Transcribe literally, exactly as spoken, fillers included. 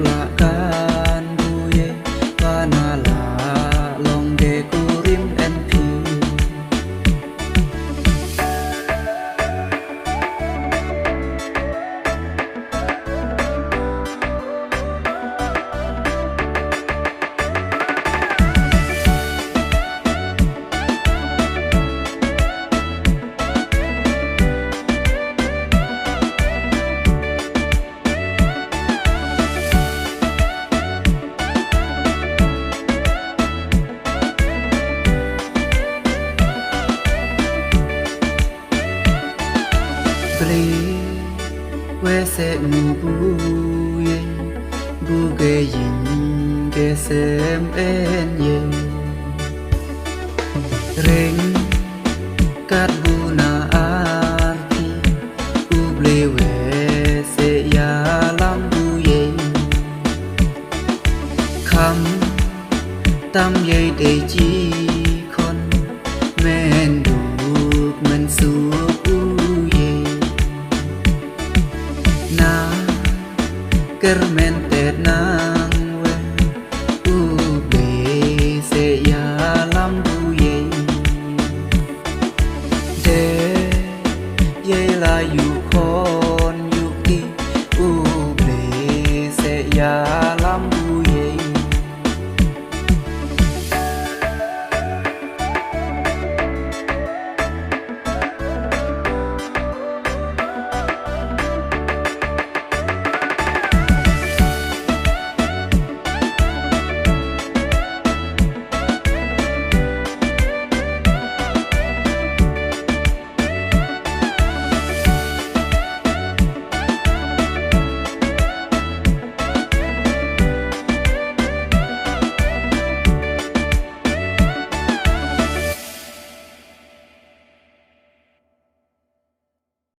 la kan buye, ba na la long de kurim en phi. Ble, we se mu buye, bu ge yin ge sem en ye. Reng, kat bu na arti, u ble we se ya lam buye. Kham tam yei dei ji khon, men duk men suk u yei. Na ker men tet nang we, u ble se ya lam bu yei. De yei la yu khon yu ki, u ble se ya